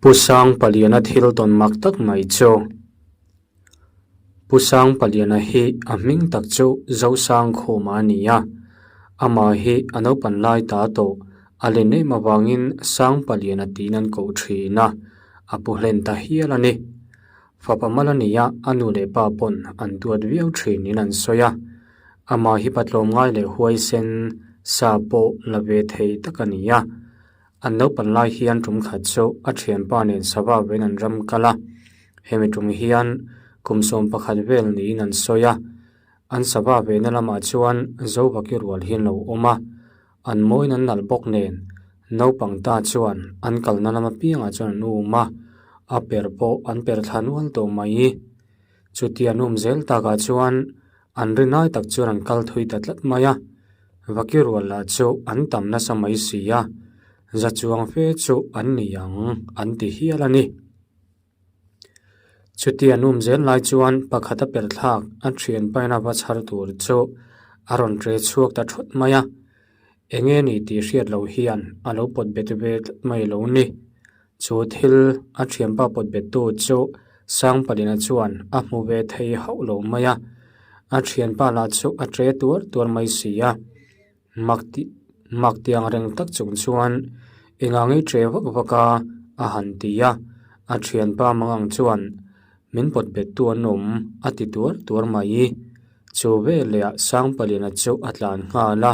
Pu Sangpaliana thil tawn mak tak mai chu. Pu Sangpaliana hi a hming tak chu Zosangkhuma a ni a, amah hi a naupan lai ta tawh a len em avangin Sangpaliana tiin an koh thin a, a pu hlen ta hial a ni. Fapa mal a ni a, a nu leh pa pawn an duat viau thin in an sawi a, amah hi patlawm ngai leh huaisen sa pawh la ve thei tak a ni a. An naupan lai hian tum khat chu a thianpa nen sava vein an ram kal a, hemi tum hian kum 11 vel niin an sawi a. An sava vehna lamah chuan Zovaki rual hi an lo awm a, an mawiin an nalh bawk nen naupang ta chuan an kalna lam apiangah chuan an um a, a per pawh an per thla nual tawh mai. Chutia an um zel takah chuan an rinai tak chuan an kal thui ta tlat mai a, vaki rual lah chu an tam nasa mai si a, za chuang fe chu an ni ang an ti hial a ni. Chutia an um zel lai chuan pakhat a perh thlak a thian paina va chhar tur chu a rawn tre chhuak ta thawt mai a, eng nge ni tih hriat loh hian a lo pawt bet ve tlat mai lo ni. Chu thil a thianpa pawt bettu chu Sangpalina chuan a hmu ve thei hauh lo mai a, a thianpa lah chu a tre tuar tuar mai si a. Mak ti mak ti ang reng tak chung chuan engah ngei tre vak vak a a han ti a, a thianpa mangang chuan min pawt bettu an awm a ti tuar tuar mai. Chu veleh Sangpalina chu a tlan nghal a.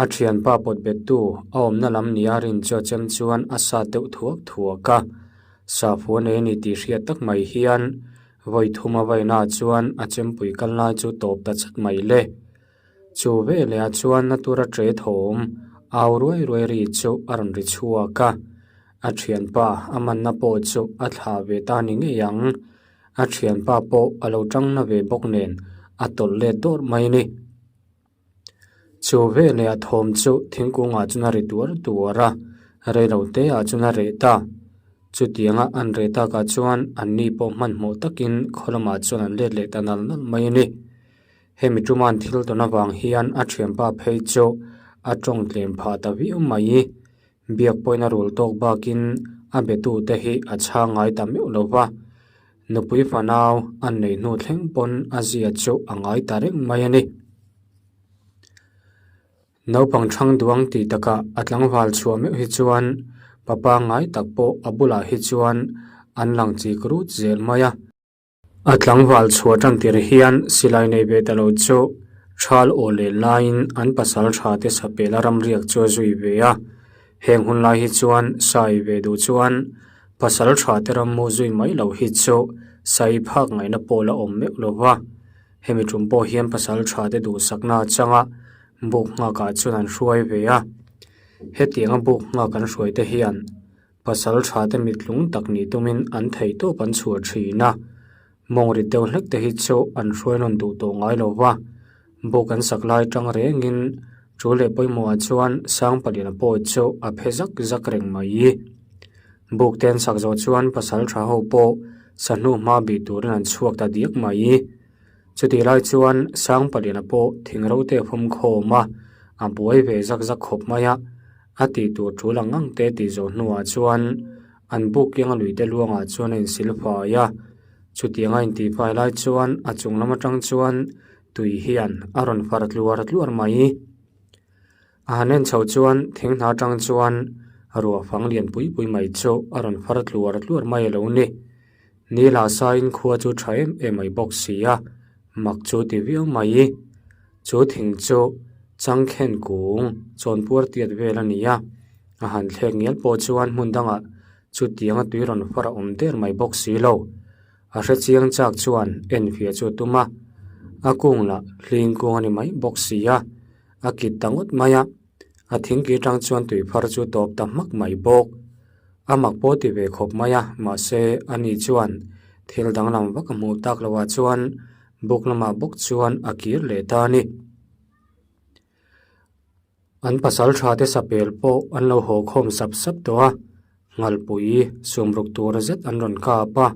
A thianpa pawt bettu a awmna lam nia rin chu a chem chuan a sat deuh thuak thuak a. Sahfu a nei a ni tih hriat tak mai hian vawi thum a vaina chuan a chempui kal lai chu tawp ta chat mai le. Chu veleh ah chuan na tura tre thawm au ruai ruai ri chu a rawn ri chhuak a. A thianpa a manna pawh chu a thlah ve ta ni ngei ang. A thianpa pawh a lo tang na ve bawk nen a tawlh let dawrh mai a ni. Chu veleh a thawm chu thingkungah chuan a ri tuar tuar a, reilo te ah chuan a reh ta. Chutianga an reh takah chuan an ni pawh hmanhmawh takin khaw lamah chuan an let leh ta nal nal mai a ni. Hemi tuman thil tawn avang hian a thianpa phei chu a tawng tlem phah ta viau mai. Biak pawhin a rul tawk bakin a betute hi a chhang ngai ta meuh lo va, nupui fanau an neih hnu thleng pawn a zia chu a ngai ta reng mai a ni. Naupang thang duang tih takah a tlangval chhuah meuh hi chuan papa ngai tak pawh a bulah hi chuan an lang chik rut zel mai a. A tlangval chhuah tan tir hian silai nei ve ta lo chu thal aw leh laiin an pasal tha te sapel a ramriak chu a zui ve a. Heng hun lai hi chuan sai ve duh chuan pasal tha te rammu zui mai lo hi chu sai phak ngaihna pawh la awm meuh lo va. Hemi tum pawh hian pasal tha te duhsakna atanga buk nghakah chuan an hruai ve a. Hetianga buk nghak an hruai te hian Pasal tha te mitlung tak nih tumin an thei tawp an chhuah thin a, mawng rit deuh hlek te hi chu an hruai nawn duh tawh ngai lo va. Buk an sak lai tang rengin chu leh pawimawhah chuan Sangpaliana pawh chu a phe zak zak reng mai. Buk te an sak zawh chuan pasal tha ho pawh sahnu hma bih turin an chhuak ta diak mai. Chutih lai chuan Sangpaliana pawh thing ro te a fawm khawm a, a buai ve zak zak khawp mai a. A tih tur tul ang ang te tih zawh hnuah chuan an buk kianga lui te luangah chuan a insil fai a, chutianga intihfai lai chuan a chung lam atang chuan tui hian a rawn far tluar tluar mai. A han en chhoh chuan thing hna atang chuan ruah fang lian pui pui mai chu a rawn far tluar tluar mai a lo ni. Ni lah saiin khua chu tha em em mai bawk si a, mak chu ti viau mai. Chu thing chu changkhen kung chawnpuar tiat vel a ni a, a han thlek ngial pawh chuan hmun dangah chutianga tui rawn far a awm der mai bawk si lo. A hre chiang chak chuan enfiah chu a tum a, a kung lah hling kung a ni mai bawk si a, a kit ta ngawt mai a, a thingki tang chuan tui phar chu tawp ta hmak mai bawk. A mak pawh ti ve khawp mai a, mahse ani chuan thil danglam vak a hmuh tak loh ah chuan buk lamah bawk chuan a kir leh ta a ni. An pasal tha te sapel pawh an lo haw khawm sap sap tawh a, nghalpui sumruk tur zet an rawn kap a,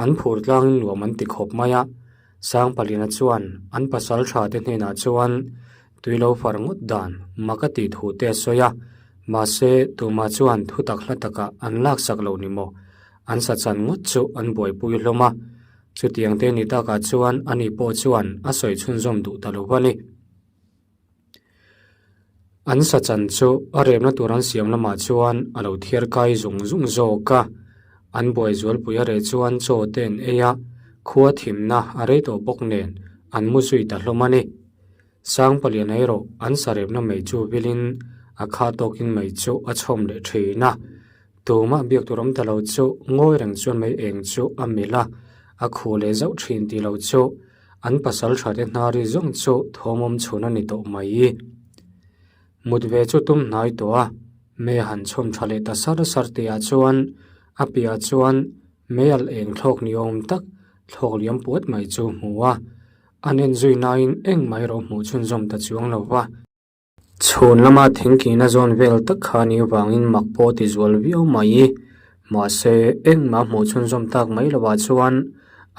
an phur tlangin nuam an ti khawp mai a. Sangpalina chuan an pasal tha te hnenah chuan tui lo far ngawt dan mak a tih thu te a sawi a. Mahse, tumah chuan thutak hla takah an laksak lo ni maw? An sa chan ngawt chu an buaipui hlawm a. Chutiang te ni takah chuan ani pawh chuan a sawi chhunzawm duh ta lo a ni. An sa chan chu a remna tur an siam lamah chuan a lo thiar kai zung zung zawk a. An buai zualpui a reh chuan chaw te an ei a, khua thimna a rei tawh bawk nen an mu zui ta hlawm a ni. Sangpalian erawh an sa remna mai chu vilin a kha tawkin mai chu a chhawm leh thin a. Tumah biak tur awm ta lo chu ngawi reng chuan mei eng chu a milh a, a khuh leh zauh thin tih lo chu an pasal tha te hnari zawng chu thawm awm chhun a ni tawh mai. Mut ve chu tum hnai tawh a, mei a han chhawm tha leh ta sar sar tihah chuan a piahah chuan mei alh eng thlawk ni awm tak thlawk liam puat mai chu hmu a, an enzui nain engmah erawh hmuh chhunzawm ta chuang lo va. Chhun lama thingkihna zawn vel tak kha ni avangin mak pawh ti zual viau mai. Mahse, engmah hmuh chhunzawm tak mai lovah chuan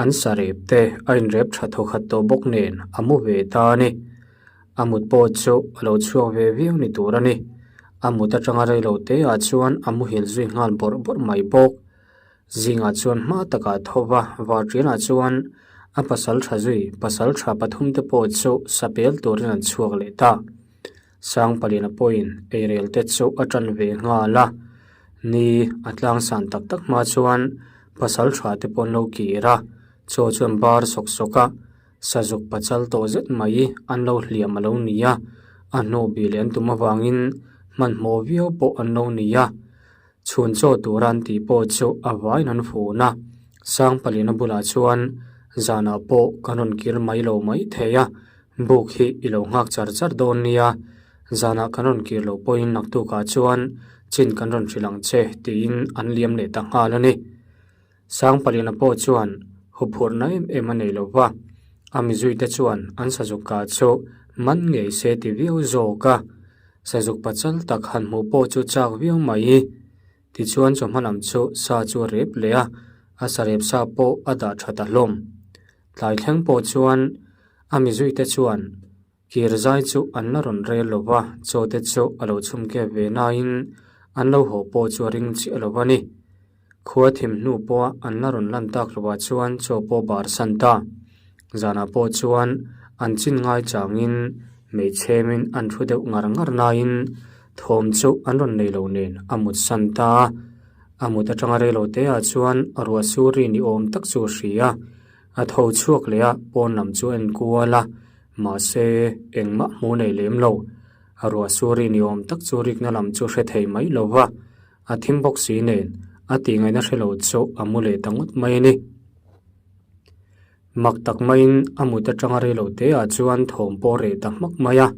an sa rep te a inrep tha thawkhat tawh bawk nen a mu ve ta a ni. A mut pawh chu a lo chhuak ve viau ni tur a ni. A mut atanga reilo te ah chuan a muhil zui nghal bawrh bawrh mai bawk. Zingah chuan hma takah tho va, Varṭianah chuan a pasal ṭha zui, pasal ṭha pathumte pawh chu sapel turin an chhuak leh ta. Sangpaliana pawhin eirel te chu a ṭan ve nghal a, ni a tlangsan tak tak hma chuan pasal ṭha te pawh an lo kir a, chaw chu an bar sawk sawk a, sazuk pachal tawh zet mai an lo hliam a lo ni a, a hnuh bih leh an tum avangin hmanhmawh viau pawh an lo ni a. Chhun chaw tura an tih pawh chu a vaiin an fun a, Sangpalina bulah chuan zanah pawh kan rawn kir mai lo mai thei a, buk hi i lo nghak char char dawn nia, zanah kan rawn kir loh pawhin naktukah chuan chin kan rawn hrilh ang che tiin an liam leh ta nghal a ni. Sangpalina pawh chuan huphurhna em em a nei lo va, a mizuite chuan an sazuk kah chu man ngei se ti viau zawk a, sazuk pachal tak han hmuh pawh chu chak viau mai. Tichuan chawhma lam chu sa chu a rep leh a, a sa rep sa pawh a dah tha ta hlawm. Tlai thleng pawh chuan a mizuite chuan kir zai chu an la rawn rel lo va, chaw te chu a lo chhum kep ve nain an lo haw pawh chu a ring chiah lo va ni. Khua thim hnu pawha an la rawn lan tak lovah chuan chaw pawh bar san ta. Zanah pawh chuan an chin ngai changin hmeichhemin an thu deuh ngar ngar nain thawm chu an rawn nei lo nen a mut san ta. A mut atanga reilo teah chuan ruah sur ri ni awm tak chu a hria. A tho chhuak leh a, pawn lam chu a enkual a, mahse engmah hmu nei lem lo. Ruah sur ri ni awm tak chu rikna lam chu hre thei mai lo va. A thim bawk si nen a tih ngaihna hre lo chu a mu leh ta ngawt mai a ni. Mak tak maiin a mut atanga rei lo te ah chuan thawm pawh a reh ta hmak mai a,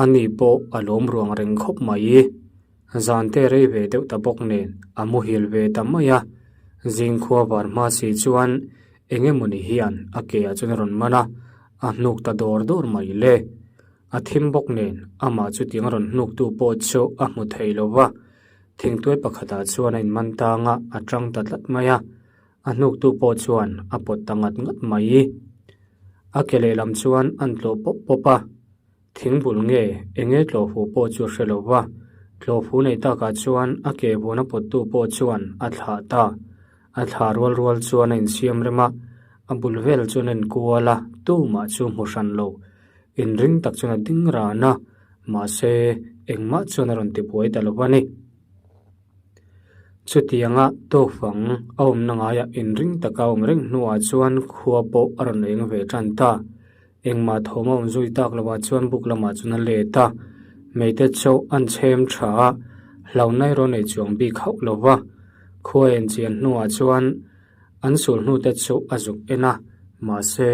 a ni pawh a lawm ruang reng khawp mai. Zan te rei ve deuh ta bawk nen a muhil ve ta mai a, zingkhua var hma si chuan eng emawni hian a ke ah chuan a rawn man a, a hnuk ta dawr dawr mai le. A thim bawk nen amah chutiang a rawn hnuktu pawh chu a hmu thei lo va, thingtuai pakhatah chuan a inman tang a, a tang ta tlat mai a, a hnuktu pawh chuan a pawt ta ngat ngat mai. A ke lehlam chuan an tlawh pawp pawp a, thing bul nge eng nge tlawh fu pawh chu a hre lo va, tlawh fu nei takah chuan a ke vuan a pawttu pawh chuan a thlah ta. A thla rual rual chuan a insiam rem a, a bul vel chuan a inkual a, tumah chu hmu hran lo. Inring tak chuan a ding ran a, mahse engmah chuan a rawn ti buai ta lo a ni. Chutianga tawkfang a awmna ngaiah inring taka a awm reng hnuah chuan khua pawh a rawn eng ve tan ta. Engmah thawm a awm zui tak lovah chuan buk lamah chuan a let a, hmeite chu an chhem tha a, hlauhna erawh nei chuang bik hauh lo va. Khua en chian hnuah chuan an sul hnute chu a zuk en a, mahse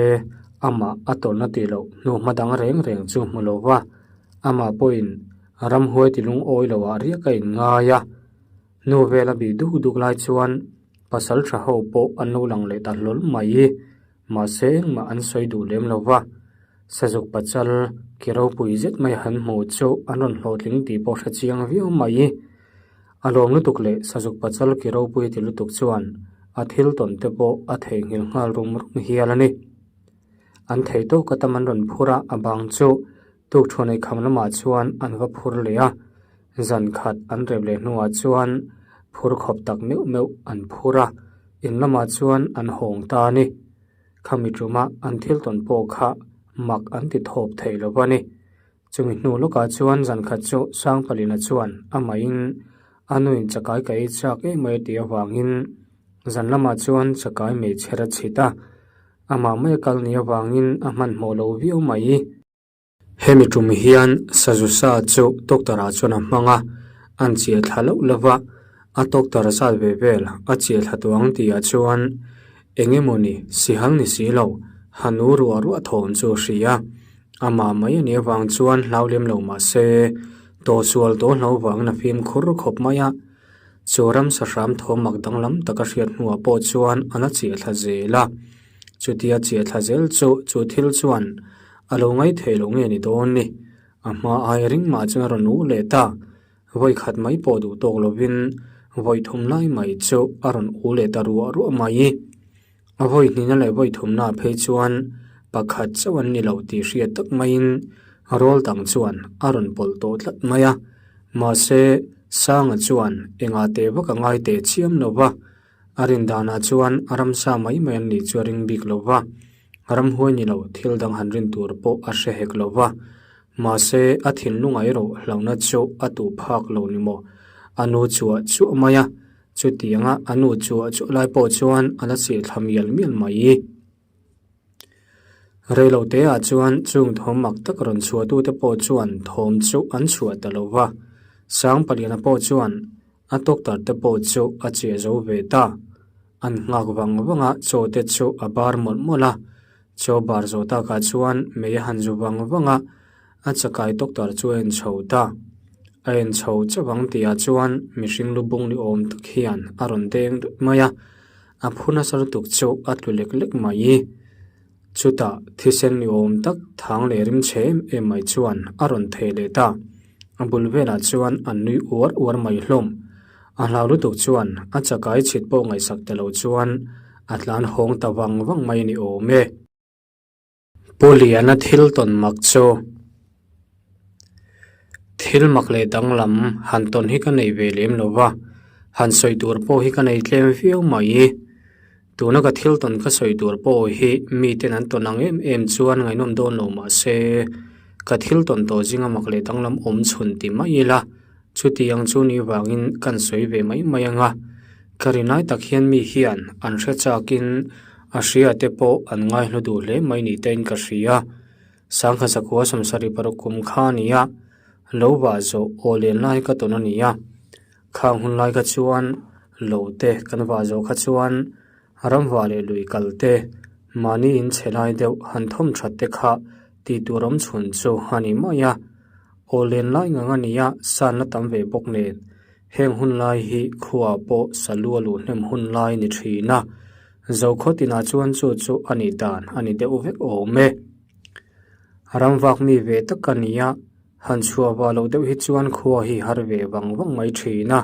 amah a tawlhna tih loh hnu hma dang reng reng chu hmu lo va, amah pawhin ramhuai ti lungawi loah riak a inngai a. Hnu vel a bih duk duk lai chuan pasal tha ho pawh an lo lang leh ta hlawl mai. Mahse engmah an sawi duh lem lo va, Sazuk pachal ki ropui zet mai han hmuh chu an rawn hlawhtling tih pawh hre chiang viau mai. A lawm lutuk leh Sazuk pachal ki ropui ti lutuk chuan a thil tawn te pawh a theihnghilh nghal rum rum hial a ni. An thei tawk atam an rawn phur a, a bang chu tukthuan eikham lamah chuan an va phur leh a. Zan khat an rep leh hnuah chuan phur khawp tak meuh meuh an phur a, in lamah chuan an hawng ta a ni. Khami ṭuma an thil tawn pawh kha mak an ti thawp thei lo va ni. Chumi hnu lawkah chuan zan khat chu Sangpalina chuan amahin a nuin chakai ka ei chak em mai tih avangin zan lamah chuan chakai meichher a chhit a, amah mai a kal ni avangin a hmanhmawh lo viau mai. Hemi tum hian sazu sa chu doctor ah chuan a hmang a, an chiah thla loh lo va, a doctor zat ve vel a chiah thla tawh ang tih ah chuan eng emawni sihal ni si lo hanu ruah ruah thawm chu a hria. Amah mai a nih avang chuan hlau lem lo mah se tawhsual tawh hlo vangin a fimkhur khawp mai a, chu ramsa hram thawm mak danglam taka hriat hnuah pawh chuan a la chiah thla zel a. Chutia chiah thla zel chu chu thil chuan a lo ngaithei lo nge ni dawn ni. A hma ai ring mah chuan a rawn uh leh ta. Vawi khat mai pawh duh tawk lovin vawi thum lai mai chu a rawn uh leh ta ruah ruah mai. A vawi hnihna leh vawi thumna phei chuan pakhat chauh an ni lo tih hriat tak maiin rawl dang chuan a rawn pawlh tawh tlat mai a. Mahse, Sanga chuan engah teh vak a ngai teh chiam lo va. A rin danah chuan a ramsa mai mai an nih chu a ring bik lo va, ramhuai ni lo thil dang han rin tur pawh a hre hek lo va. Mahse, a thinlung erawh hlauhna chu a tuh phak lo ni maw? A nu chuah chuah mai a, chutianga a nu chuah chuah lai pawh chuan a la chih thla mial mial mai. Reiloteah chuan chung thawm mak tak rawn chhuahtute pawh chuan thawm chu an chhuah ta lo va, Sangpaliana pawh chuan A doctor te pawh chu a chiah zo ve ta. An nghak vang vang a, chaw te chu a bar mawlh mawlh a. Chaw bar zawh takah chuan mei a han zu vang vang a, a chakai doctor chu a en chho ta. A en chho chauh ang tihah chuan mihring lu bung ni awm tak hian a rawn deng dut mai a, a phu nasa lutuk chu a tlu lek lek mai. Chutah thisen ni awm tak thang leh rim chhe em em mai chuan a rawn theh leh ta. A bul velah chuan an nui uar uar mai hlawm. A hlau lutuk chuan a chakai chhit pawh ngaihsak ta lo chuan a tlan hawng ta vang vang mai ni awm e. Pu Liana thil tawn mak chu thil mak leh danglam han tawn hi ka nei ve lem lo va, han sawi tur pawh hi ka nei tlem viau mai. Tuna ka thil tawn ka sawi tur pawh hi miten an tawn ang em em chuan ngaihnawm dawn lo mah se, ka thil tawn tawh zinga mak leh danglam awm chhun ti mai ila, chutiang chu ni vangin kan sawi ve mai mai ang a. Ka ri lai tak hian mi hian an hre chakin a hria te pawh an ngaihlu duh hle mai ni tein ka hria. Sangha Zakhua sawmsarih paruk kum kha a ni a, lo vah zawh aw len lai ka tawn a ni a. Khang hun lai kha chuan lo te kan vah zawh kha chuan ramvah leh lui kal te, mahni in chhe lai deuh han thawm that te kha tih tur awm chhun chu a ni mai a. Aw len lai ngang a ni a, sanna tam ve bawk nen. Heng hun lai hi khuaah pawh salu a luh hnem hun lai ni thin a. Zokhaw tinah chuan chu chu a nih dan a ni deuh vek awm e. Ramvak mi ve tak a ni a. Han chhuah vah loh deuh hi chuan khua hi har ve vang vang mai thin a.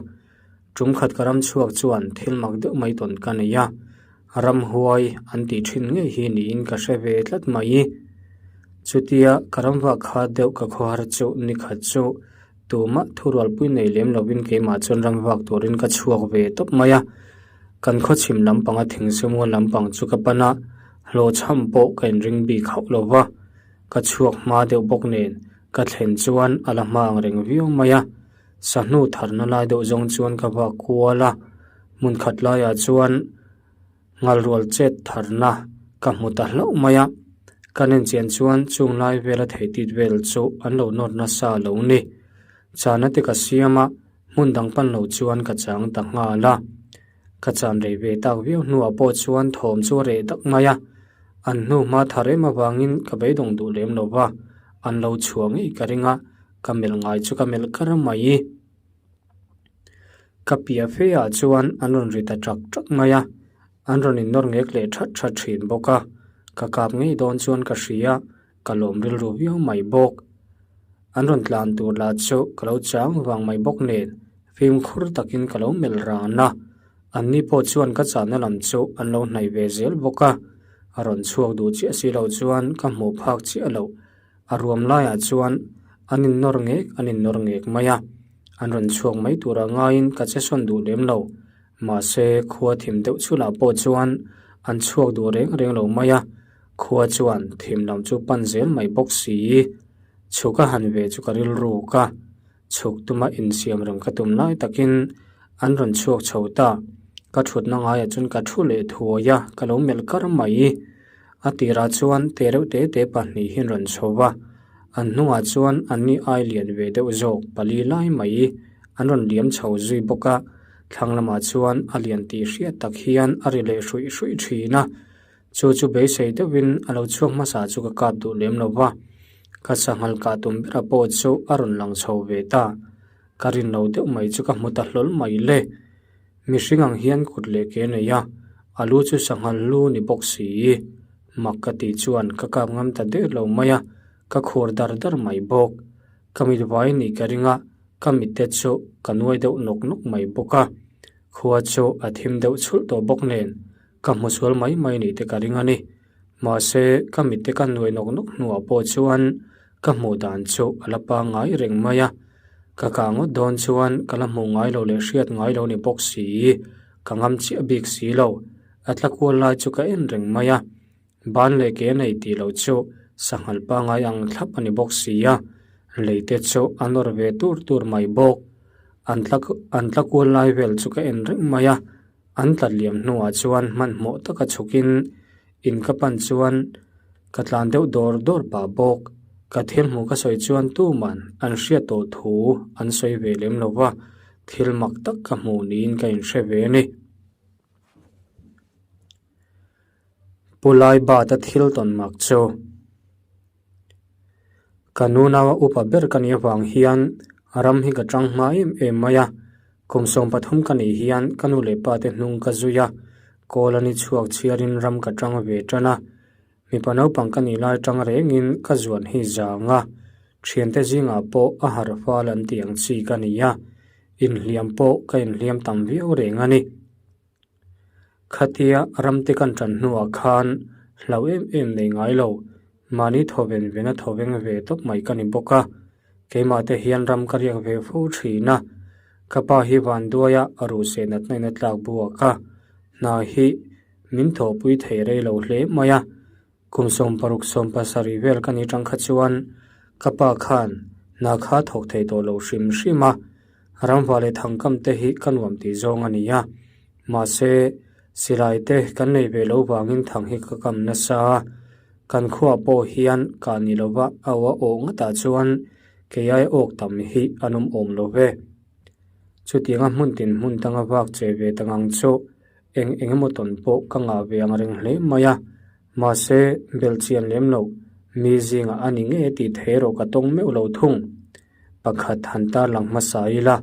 Tum khat ka ram chhuak chuan thil mak deuh mai tawn ka nei a, ramhuai an tih thin ngei hi niin ka hre ve tlat mai. Chutia ka ram vah kha deuh ka khawhar chu ni khat chu tumah thurualpui nei lem lovin keimah chuan ram vak turin ka chhuak ve tawp mai a. Kan khawchhim lampanga thingsimual lampang chu ka pan a, hlawhchham pawh ka inring bik hauh lo va. Ka chhuak hma deuh bawk nen ka thlen chuan a la hma ang reng viau mai a, sahnu tharna lai deuh zawng chuan ka vak kual a, hmun khat laiah chuan ngalrual chet tharna ka hmu ta hlauh mai a, ka nen chian chuan chung lai vela theitit vel chu an lo nawr nasa lo ni. Chana te ka siam a, hmun dang pan lo chuan ka chang ta nghal a. Ka chan rei ve tak viau hnuah pawh chuan thawm chu a reh dak mai a, an hnu hma thar em avangin ka beidawng duh lem lo va, an lo chhuah ngei ka ring a, ka melh ngai chu ka melh kar mai. Ka piah fe ah chuan an rawn ri ta ṭak ṭak mai a, an rawn innawr ngek leh ṭhat ṭhat ṭhin bawk a, ka kap ngei dawn chuan ka hria, ka lawm rilru viau mai bawk. An rawn tlan tur lah chu ka lo chang vang mai bawk nen fimkhur takin ka lo melh ran a, anni pawh chuan ka chahna lam chu an lo hnaih ve zel bawk a, a rawn chhuak duh chiah si loh chuan ka hmuh phak chiah loh. A ruam laiah chuan an innawr ngek an innawr ngek mai a. An rawn chhuak mai tura ngaiin ka che sawn duh lem lo. Mahse, khua thim deuh chhulah pawh chuan an chhuak duh reng reng lo mai a, khua chuan thim lam chu pan zel mai bawk si. Chhuk a han ve chu ka rilruk a, chhuk tuma insiam reng ka tum lai takin an rawn chhuak chho ta. Ka thutna ngaiah chuan ka thu leh thuai a, ka lo melh kar mai. A tirah chuan te reuh te te pahnih hi an rawn chho va, an hnungah chuan an ni ai lian ve deuh zawk pali lai mai an rawn liam chho zui bawk a, thlang lamah chuan a lian tih hriat tak hian a ri leh hruih hruih thin a, chu chu beisei deuhin a lo chhuak hmasa chu ka kap duh lem lo va, ka sanghal kah tum bera pawh chu a rawn lang chho ve ta, ka rin lo deuh mai chu ka hmu ta hlawl mai le. Mihring ang hian kut leh ke nei a, a lu chu sanghal lu ni bawk si. Mak ka tih chuan ka kap ngam ta der lo mai a, ka khur dar dar mai bawk. Ka mit vai nih ka ring a, ka mit te chu ka nuai deuh nawk nawk mai bawk a. Khua chu a thim deuh chhulh tawh bawk nen, ka hmu sual mai mai nih te ka ring a ni. Mahse, ka mit te ka nuai nawk nawk hnuah pawh chuan ka hmuh dan chu a la pangngai reng mai a. Ka kah ngawt dawn chuan ka la hmuh ngai lo leh hriat ngai lo ni bawk si, ka ngam chiah bik si lo. A tla kual lai chu ka en reng mai a, ban leh ke nei tih loh chu sanghal pangngai ang thlap a ni bawk si a, lei te chu a nawr ve tur tur mai bawk. An tla an tla kual lai vel chu ka en reng mai a, an tlat liam hnuah chuan hmanhmawh taka chhukin In ka pan chuan ka tlan deuh dawr dawr pah bawk. Ka thil hmuh ka sawi chuan tuman an hriat tawh thu an sawi ve lem lo va, thil mak tak ka hmuh niin ka inhre ve a ni. Pu Laibata thil tawn mak chu ka nunaua upa ber ka nih avang hian ram hi ka tang hma em em mai a. Kum 13 ka nih hian ka nu leh pa te hnung ka zui a, kawl a ni chhuak chhiarin ram ka tang ve tan a. Mipa naupang ka nih lai tang rengin ka zuan hi zang a, thiante zingah pawh a harh fal an tih ang chi ka ni a, inhliam pawh ka inhliam tam viau reng a ni. Khatia ramte kan tan hnuah khan hlau em em nei ngai lo, mahni thawven vena thawveng ve tawp mai ka ni bawk a. Keimah te hian ram ka riak ve fo thin a, ka pa hi vanduaia a ruhseh natna in a tlak buak a, hna hi min thawhpui thei rei lo hle mai a. Kum 16 17 vel ka ni tang kha chuan ka pa khan hna kha thawk thei tawh lo hrim hrim a, ramva leh thangkam te hi ka nuam tih zawng a ni a, mahse silai te kan nei ve lo vangin thang hi ka kam nasa a, kan khuaah pawh hian kah ni lova a aw a awh ngatah chuan kei ai awk tam hi an awm awm lo ve. Chutianga hmun tin hmun tanga vak che ve ta ngang chu Eng eng emaw tawn pawh ka ngah ve ang reng hle mai a, mahse belhchian lem lo, mi zingah a ni ngei tih thei erawh ka tawng meuh lo thung. Pakhat han tarlang hmasa ila,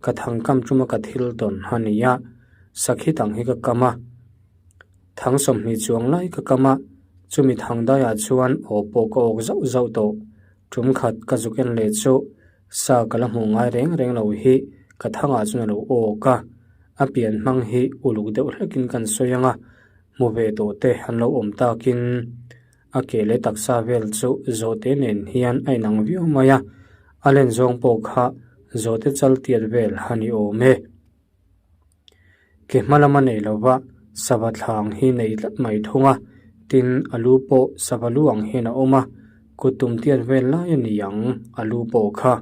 ka thangkam tuma ka thil tawn a ni a, sakhi tang hi ka kam a, thang 20 chuang lai ka kam a, chumi thang daiah chuan aw pawh ka awk zauh zauh tawh. Tum khat ka zuk en leh chu Sa ka la hmuh ngai reng reng lo hi ka thangah chuan a lo awk a, a pian hmang hi uluk deuh hlekin kan sawi ang a, hmu ve tawh te an lo awm takin a ke leh taksa vel chu zawhte nen hian a inang viau mai a, a len zawng pawh kha zawhte chal tiat vel a ni awm e. Ke hma lama nei lova sava thlang hi nei tlat mai thung a, tin a lu pawh sava lu ang hian a awm a, kut tum tiat vel lai a ni ang a lu pawh kha.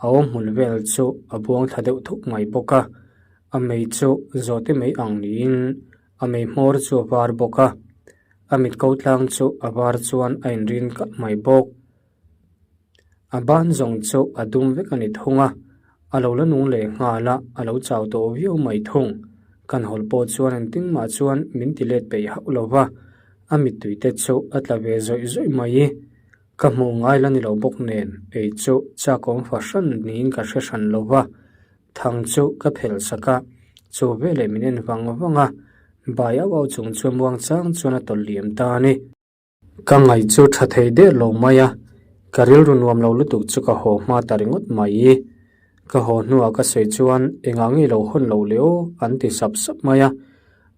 A awm hmul vel chu a buang thla deuh thuk mai bawk a, a mei chu zawhte mai ang niin a mei hmawr chu a var bawk a, a mit ko tlang chu a var chuan a inrin kalh mai bawk. A ban zawng chu a dum vek a ni thung a, a lo la nung leh nghal a, a lo chau tawh viau mai thung. Kan hawlh pawh chuan engtin mah chuan min ti let peih hauh lo va, a mittui te chu a tla ve zawih zawih mai. Ka hmuh ngai la ni lo bawk nen ei chu chakawm fahran niin ka hre hran lo va, thang chu ka phelh sak a, chu veleh min en vang vang a, bai auh auh chung chuan muangchang chuan a tawlh liam ta a ni. Ka ngaih chu tha thei der lo mai a, ka rilru nuam lo lutuk chu ka haw hma ta ringawt mai. Ka haw hnuah ka sawi chuan engah nge lo hawn loh le aw an ti sap sap mai a,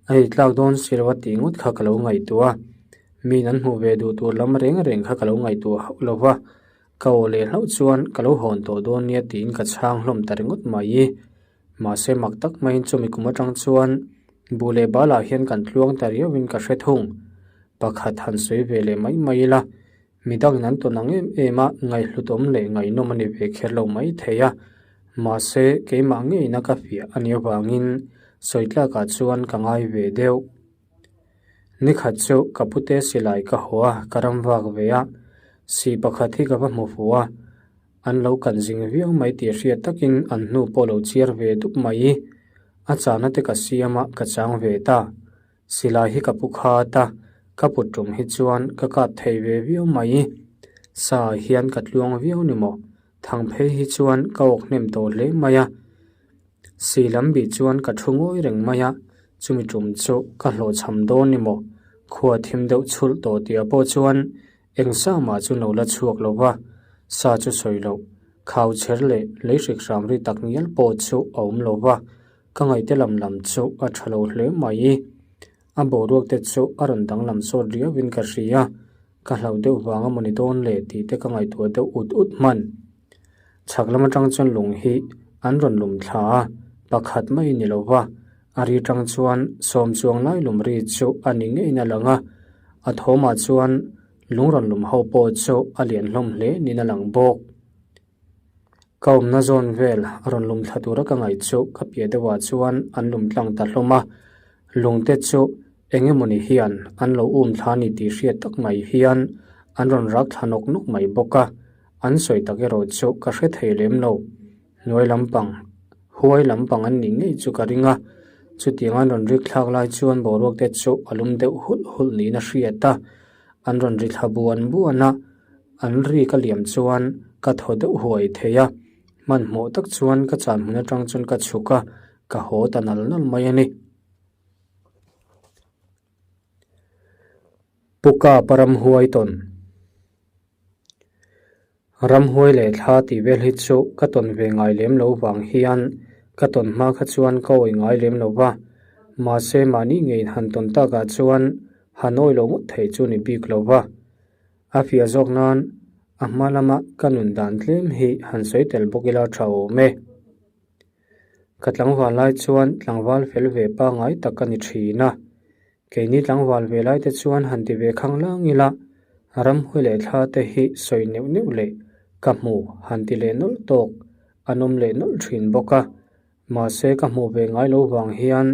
a ei tlak dawn si lo a tih ngawt kha ka lo ngaihtuah a, min an hmuh ve duh tur lam reng reng kha ka lo ngaihtuah hauh lo va. Ka aw leh hlauh chuan ka lo hawn tawh dawn nia tiin ka chhang hlawm ta ringawt mai. Mahse mak tak maiin chumi kum atang chuan buh leh balah hian kan tluang ta riauin ka hre thung. Pakhat han sawi ve leh mai mai ila, midangin an tawn ang em em a, ngaihhlutawm leh ngaihnawm a ni ve kher lo mai thei a. Mahse keimah ngeina ka fiah a nih avangin sawi tlakah chuan ka ngai ve deuh. Nikhat chu ka pute silai ka haw a, ka ram vak ve a, si pakhat hi ka va hmu fuh a, an lo kan zing viau mai tih hriat takin an hnu pawh lo chiar ve dup mai. A chahna te ka siam a, ka chang ve ta. Silai hi ka pu khat a, ka put tum hi chuan ka kap thei ve viau mai. Sa ah hian ka tluang viau ni maw? Thang phei hi chuan ka awk hnem tawh hle mai a. Si lam bih chuan ka thu ngawi reng mai a, chumi tum chu ka hlawhchham dawn ni maw? Khua thim deuh chhulh tawh tih pawh chuan eng sa mah chu lo la chhuak lo va, sa chu sawi loh, khau chher leh lei hrik hram ri tak ngial pawh chu a awm lo va, ka ngaihte lam lam chu a tha lo hle mai. A boruak te chu a rawn danglam sawt riauin ka hria, ka hlauh deuh vang a mawni dawn le tih te ka ngaihtuah deuh ut ut hman. Chhak lam atang chuan lung hi an rawn lum thla a, pakhat mai ni lo va, a ri tang chuan sawm chuang lai lum ri chu a ni ngeiin a lang a, a thawmah chuan lung rawn lum ho pawh chu a lian hlawm hle niin a lang bawk. Ka awmna zawn vel a rawn lum thla tura ka ngaih chu ka piah deuhah chuan an lum tlang ta hlawm a, lungte chu eng emawni hian an lo um thla a ni tih hriat tak mai hian an rawn rak thla nawk nawk mai bawk a, an sawi tak erawh chu ka hre thei lem lo. Hnuai lampang, huai lampang an nih ngei chu ka ring a, chutiang an rawn rik thlak lai chuan boruak te chu a lum deuh hulh hulh niin a hriat a, an rawn ri thla buan buan a. An ri ka liam chuan ka thaw deuh huai thei a, hmanhmawh tak chuan ka chan hmun atang chuan ka chhuk a, ka haw ta nal nal mai a ni. Puka pa ramhuai tawn Ramhuai leh thla tih vel hi chu ka tawn ve ngai lem lo vang hian ka tawn hma kha chuan ka awi ngai lem lo va, mahse mahni ngeiin han tawn takah chuan han awi lo ngawt thei chu ni bik lo va. A fiah zawk nan a hma lama ka nun dan tlem hi han sawi tel bawk ila tha awm e. Ka tlangval lai chuan tlangval fel ve pangngai tak ka ni thin a, keini tlangval ve lai te chuan han ti ve khang lang ila ramhuai leh thla te hi sawi neuh neuh leh ka hmu han ti leh nawlh tawk an awm leh nawlh thin bawk a, mahse ka hmuh ve ngai lo vang hian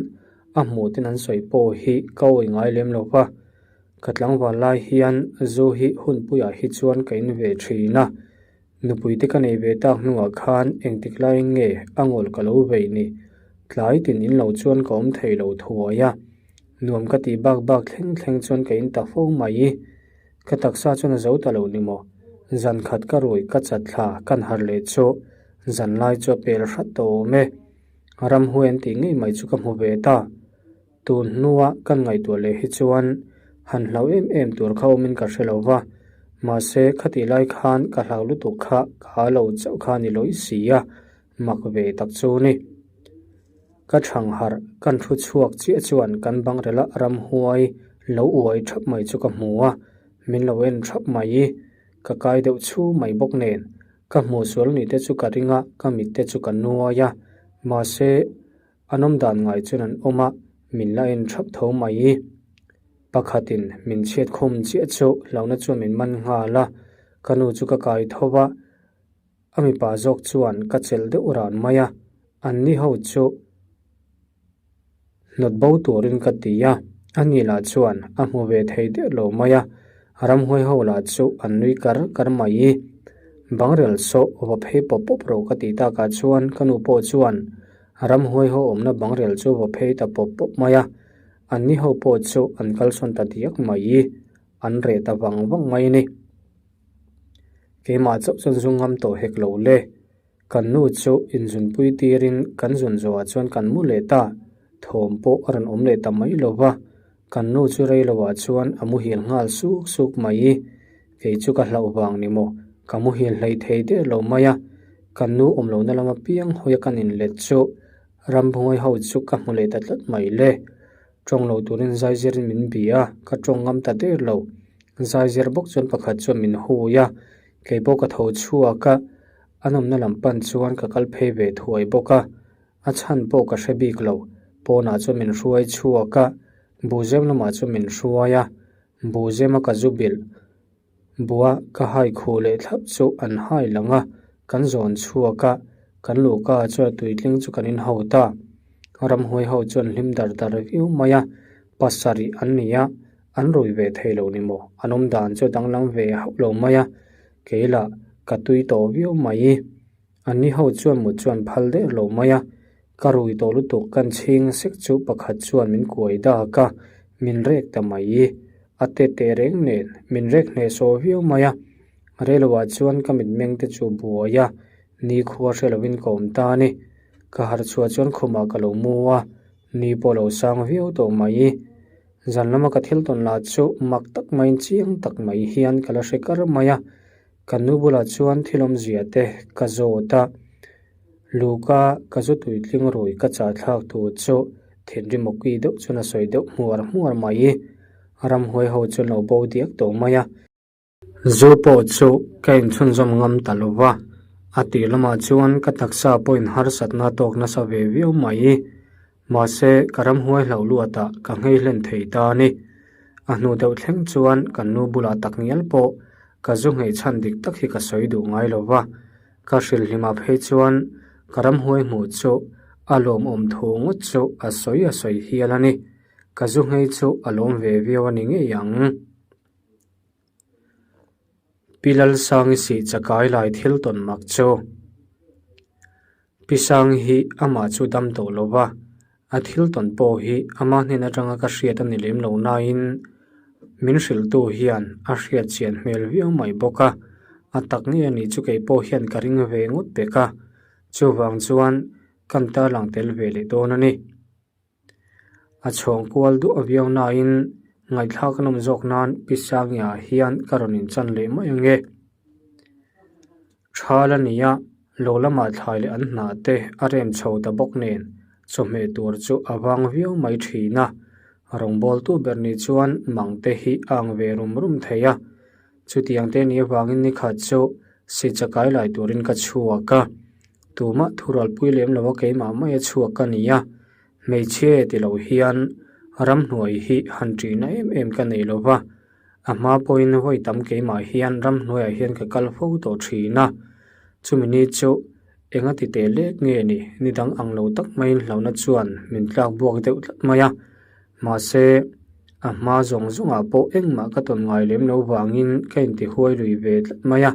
a hmuh ten an sawi pawh hi ka awi ngai lem lo va. Ka tlangval lai hian zu hi hunpuiah hi chuan ka in ve thin a, nupui te ka nei ve tak hnuah khan engtik laiin nge a ngawl ka lo vei ni, tlai tin in lo chuan ka awm thei lo thuai a, nuam ka tih bak bak thleng thleng chuan ka in ta fo mai. Ka taksa chuan a zo ta lo ni maw? Zan khat ka rui ka chat thla kan harh leh chu zan lai chu a pel hrat tawh awm e. Ramhuai an tih ngei mai chu ka hmu ve ta. Tun hnua kan ngaihtuah leh hi chuan han hlau em em tur kha awmin ka hre lo va, mahse khatih lai khan ka hlau lutuk kha ka ha lo chauh kha ni lawih si a, mak ve tak chu ni. Ka thang harh, kan thu chhuak chiah chuan kan bangrela ramhuai lo uai thap mai chu ka hmu a, min lo en thap mai. Ka kai deuh chhu mai bawk nen, ka hmuh sual ni te chu ka ring a, ka mit te chu ka nuai a, mahse An awm dan ngai chuan an awm a, min la en thap tho mai. Pakhatin min chhiat khum chiah chu hlauhna chuan min man nghal a, ka nu chu ka kai tho va, a mipa zawk chuan ka chelh deuh ran mai a, anni ho chu hnawt bo turin ka ti a, ani lah chuan a hmu ve thei der lo mai a, ramhuai ho lah chu an nui kar kar mai. Bangrel saw va phei pawp pawp rawh ka tih takah chuan ka nu pawh chuan Ramhuai ho awmna bangrel chu va phei ta pawp pawp mai a, anni ho pawh chu an kalsawn ta diak mai i, an reh ta vang vang mai a ni. Keimah chauh chuan zu ngam tawh hek lo le. Kan nu chu inzunpui tirin kan zun zawhah chuan kan mu leh ta, thawm pawh a rawn awm leh ta mai lo va, kan nu chu rei loah chuan a muhil nghal suk suk mai i, Kei chu ka hlauh vang ni maw? Ka muhil hlei thei der lo mai a, kan nu awm lohna lama piang hawia kan inlet chu Ramhnuai ho chu ka hmu leh ta tlat mai le. Tawng lo turin zaizirin min bi a, ka tawng ngam ta der lo. Zaizir bawk chuan pakhat chuan min hui a, Kei pawh ka tho chhuak a, a nawmna lam pan chuan ka kal phei ve thuai bawk a. A chhan pawh ka hre bik lo, pawnah chuan min hruai chhuak a, buhzem lamah chuan min hruai a, buhzema ka zu bilh bua ka hai khuh leh thlap chu an hai lang a, kan zawn chhuak a, kan luhka ah chuan tuitling chu kan inho ta. Ramhuai ho chuan hlim dar dar viau mai a, pasarih an ni a, an rui ve thei lo ni maw? An awm dan chu a danglam ve hauh lo mai a, kei lah ka tui tawh viau mai. Anni ho chuan mut chuan phal der lo mai a, ka rui tawh lutuk kan chhing sek chu pakhat chuan min kuai dak a, min rek ta mai. A te teh reng nen min rek hneh saw viau mai a, reiloah chuan ka mitmeng te chu buai a, nikhua hre lovin ka awm ta a ni. Ka harh chhuah chuan khumah ka lo mu a, ni pawh lo sang viau tawh mai. Zan lama ka thil tawn lah chu mak tak maiin chiang tak mai hian ka la hre kar mai a. Ka nu bulah chuan thil awmzia te ka zawt a, Luka ka zu tuitling rui ka chah thlak tur chu thinrim awki deuh chuan a sawi deuh hmuar hmuar mai. Ramhuai ho chuan lo bo diak tawh mai a. Zu pawh chu ka inchhunzawm ngam ta lo va, a tih lamah chuan ka taksa pawhin harsatna tawk nasa ve viau mai. Mahse, ka ramhuai hlauh luatah ka nghei hlen thei ta a ni. A hnu deuh thleng chuan kan nu bulah tak ngial pawh ka zu nghei chhan dik tak hi ka sawi duh ngai lo va. Ka hrilhlimah phei chuan ka ramhuai hmuh chu a lawmawm thu ngawt chu a sawi a sawi hial a ni. Ka zu nghei chu a lawm ve viau a ni ngei ang. Pi Lalsangi sih chakai lai thil tawn mak chu. Pi Sangi hi amah chu dam tawh lo va, a thil tawn pawh hi ama hnen atanga ka hriat a ni lem lo nain min hrilhtu hian a hriat chian hmel viau mai bawk a, a tak ngei a nih chu kei pawh hian ka ring ve ngawt pek a, chuvang chuan kan tarlang tel ve leh dawn a ni. A chhawng kual duah viau nain ngaihthlak a nawm zawk nan Pi Sangia hian ka rawn inchan leh mai ang e. Thal a ni a, lo lamah thlai leh an hnah te a rem chho ta bawk nen chawhmeh tur chu a vang viau mai thin a, rawngbawltu ber ni chuan mang te hi a ang ve rum rum thei a. Chutiang te ni avangin nikhat chu si chakai lai turin ka chhuak a, tumah thurualpui lem lo a keimah mai a chhuak ka ni a, hmeichhia ti lo hian ramhnuai hi han ṭihna em em ka nei lo va, a hma pawhin vawi tam keimah hian ramhnuaiah hian ka kal fo tawh ṭhin a, chumi ni chu enga ti teh lek nge ni, ni dang ang lo tak maiin hlauhna chuan min tlak buak deuh tlat mai a. Mahse, a hma zawng zawngah pawh engmah ka tawn ngai lem lo vangin ka intihuai lui ve tlat mai a,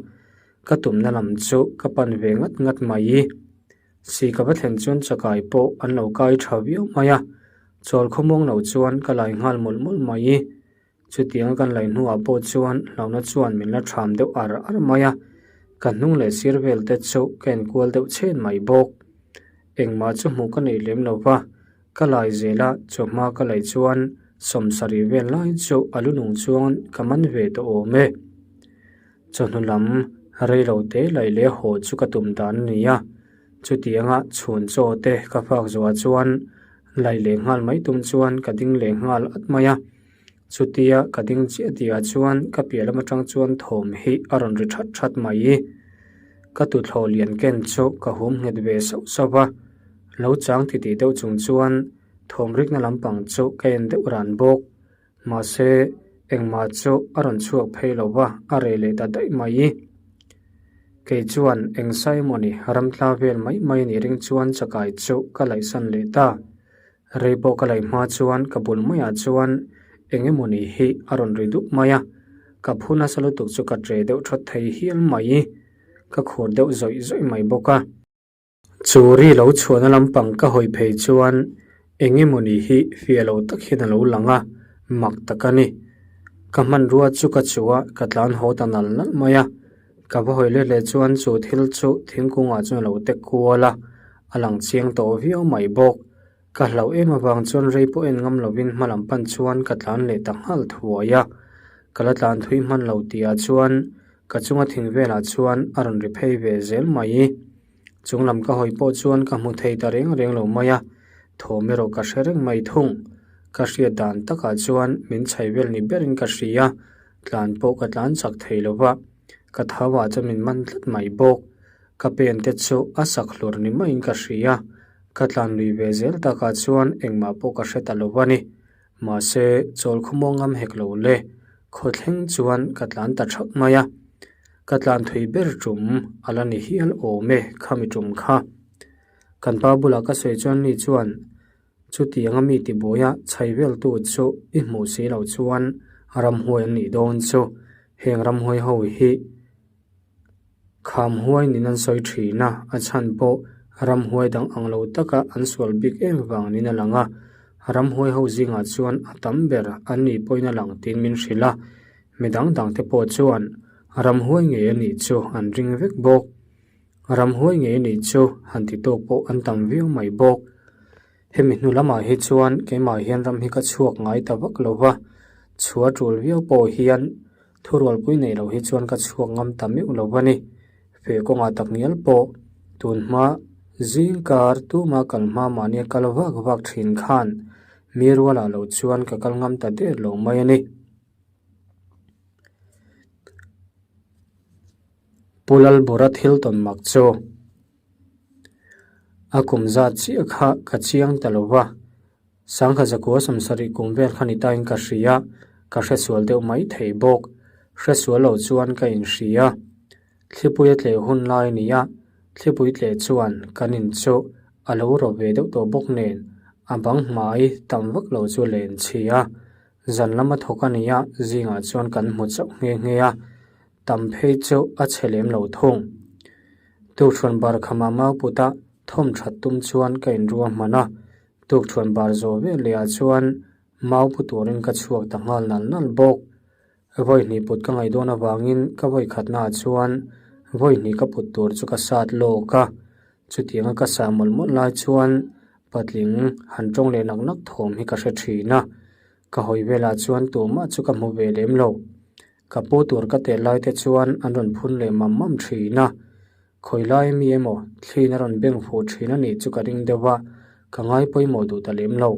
ka tumna lam chu ka pan ve ngat ngat mai. Si ka va thlen chuan chakai pawh an lo kai tha viau mai a, chawl khawmuang lo chuan ka lai nghal mawlh mawlh mai. Chutianga kan lai hnuah pawh chuan hlauhna chuan min la tham deuh ar ar mai a, ka hnung leh sir vel te chu ka enkual deuh chhen mai bawk. Engmah chu hmuh ka nei lem lo va. Ka lai zel a, chawhma ka laih chuan sawmsarih vel lai chu a lu nung chuan ka man ve tawh awm e. Chawhnu lam rei lo te laih leh haw chu ka tum dan a ni a, chutianga chhun chaw te ka fak zuah chuan laih leh nghal mai tum chuan ka ding leh nghal at mai a. Chutia ka ding chiah tihah chuan ka piah lam atang chuan thawm hi a rawn ri that that mai. Ka tuthlawh lian ken chu ka hum nghet ve sauh sauh a, lo chang titih deuh chung chuan thawm rikna lampang chu ka en deuh ran bawk. Mahse, engmah chu a rawn chhuak phei lo va, a reh leh ta daih mai. Kei chuan eng Simon-i ramtla vel mai mai a nih ring chuan chakai chu ka laihsan leh ta. Rei pawh ka laih hma chuan ka bul maiah chuan eng emaw ni hi a rawn ri dup mai a, ka phu nasa lutuk chu ka ṭe deuh ṭhawt thei hial mai, ka khur deuh zawih zawih mai bawk a. Chu ri lo chhuahna lampang ka hawi phei chuan eng emaw ni hi fiah lo tak hian a lo lang a, mak tak a ni. Ka hmanrua chu ka chuh a, ka tlan haw ta nal nalh mai a, ka va hawi let leh chuan chu thil chu thingkungah chuan a lo tek kual a, a lang chiang tawh viau mai bawk. Ka hlauh em avang chuan rei pawh en ngam lovin hma lam pan chuan ka tlan leh ta nghal thuai a, ka la tlan thui hman lo tihah chuan ka chunga thing velah chuan a rawn ri phei ve zel mai. Chung lam ka hawi pawh chuan ka hmu thei ta reng reng lo mai a, thawm erawh ka hre reng mai thung. Ka hriat dan takah chuan min chhai vel ni berin ka hria, tlan pawh ka tlan chak thei lo va. Ka thau ah chuan min man tlat mai bawk. Ka pen te chu a sak hlur ni maiin ka hria. Ka tlan lui ve zel takah chuan engmah pawh ka hre ta lo a ni. Mahse, chawl khawmuang ngam hek lo le. Khaw thleng chuan ka tlan ta thak mai a. Ka tlan thui ber tum a la ni hial awm e khami tum kha. Kan pa bulah ka sawi chuan ni chuan chutianga mi tibuaia chhai veltu chu i hmuh si loh chuan ramhuai an nih dawn chu. Heng ramhuai ho hi kham huai nin an sawi thin a, a chhan pawh ramhuai dang ang lo taka an sual bik em vang nin a lang a. Ramhuai ho zingah chuan a tam ber an nih pawhin a lang tiin min hrilh a, mi dang dang te pawh chuan ramhuai ngei a nih chu an ring vek bawk. Ramhuai ngei a nih chu han ti tawk pawh an tam viau mai bawk. Hemi hnu lamah hi chuan keimah hian ram hi ka chhuak ngai ta vak lo va, chhua tul viau pawh hian thurualpui nei lo hi chuan ka chhuak ngam ta meuh lo a ni. Fe kawngah tak ngial pawh tun hma zing kar tuma kal hma mahnia kal vak vak thin khan mi rualah lo chuan ka kal ngam ta der lo mai a ni. Pu Lalbura thil tawn mak chu a kum zat chiah kha ka chiang ta lo va, Sangha zakua sawmsarih kum vel kha ni tain ka hria, ka hresual deuh mai thei bawk. Hresual lo chuan ka inhria. Thlipui a tleh hun lai a ni a, thlipui tleh chuan kan in chu a lo rawp ve deuh tawh bawk nen a bang hmai tam vak lo chu len chhia. Zan lama thawk a ni a, zingah chuan kan hmu chauh nghe nghe a. Tam phei chu a chhe lem lo thung. Tukṭhuan bar khamah mau puta thawm ṭhat tum chuan ka inrua hman a, tukṭhuan bar zawh vel leh ah chuan mau pu turin ka chhuak ta nghal nal nal bawk. Vawi hnih put ka ngaih dawn avangin ka vawi khatna ah chuan vawi hnih ka put tur chu ka sat lawk a, chutianga ka sah mawlh mawlh lai chuan patling han ṭawng leh nak nak thawm hi ka hre ṭhin a, ka hawi velah chuan tumah chu ka hmu ve lem lo. Ka pu tur ka tel lai te chuan an rawn phun leh mam mam thin a, khawi lai mi emaw thliin a rawn beng fuh thin a nih chu ka ring deuh a, ka ngai pawimawh duh ta lem lo.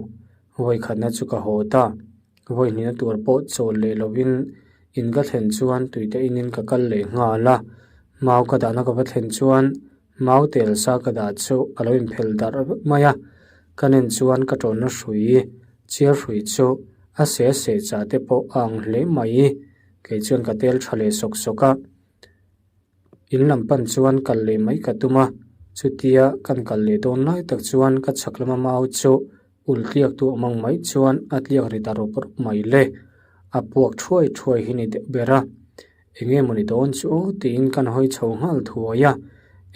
Vawi khatna chu ka haw ta. Vawi hnihna tur pawh chawl leh lovin in ka thlen chuan tuite inin ka kal leh nghal a, mau ka dahna ka va thlen chuan mau tel sa ka dah chu a lo inphelh darh vek mai a, ka nen chuan ka tawnna hrui Chiar hrui chu a se se chah te pawh a ang hle mai. Kei chuan ka tel tha leh sawk sawk a. In lam pan chuan kal leh mai ka tum a, chutia kan kal leh dawn lai tak chuan ka chhak lama mau chu ul tliak tu awm ang mai chuan a tliak ri ta rawp rawp mai le. A puak thuai thuai hi ni deuh ber a. Eng nge mawni dawn chu aw tiin kan hawi chho nghal thuai a,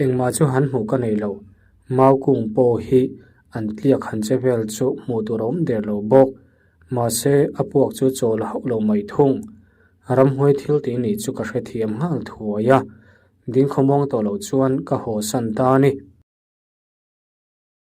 engmah chu han hmuh ka nei lo. Mau kung pawh hi an tliak han che vel chu hmuh tur a awm der lo bawk. Mahse, a puak chu chawl hauh lo mai thung. Ramhuai thil tih nih chu ka hrethiam nghal thuai a, dingkhawmuang tawh loh chuan ka haw san ta a ni.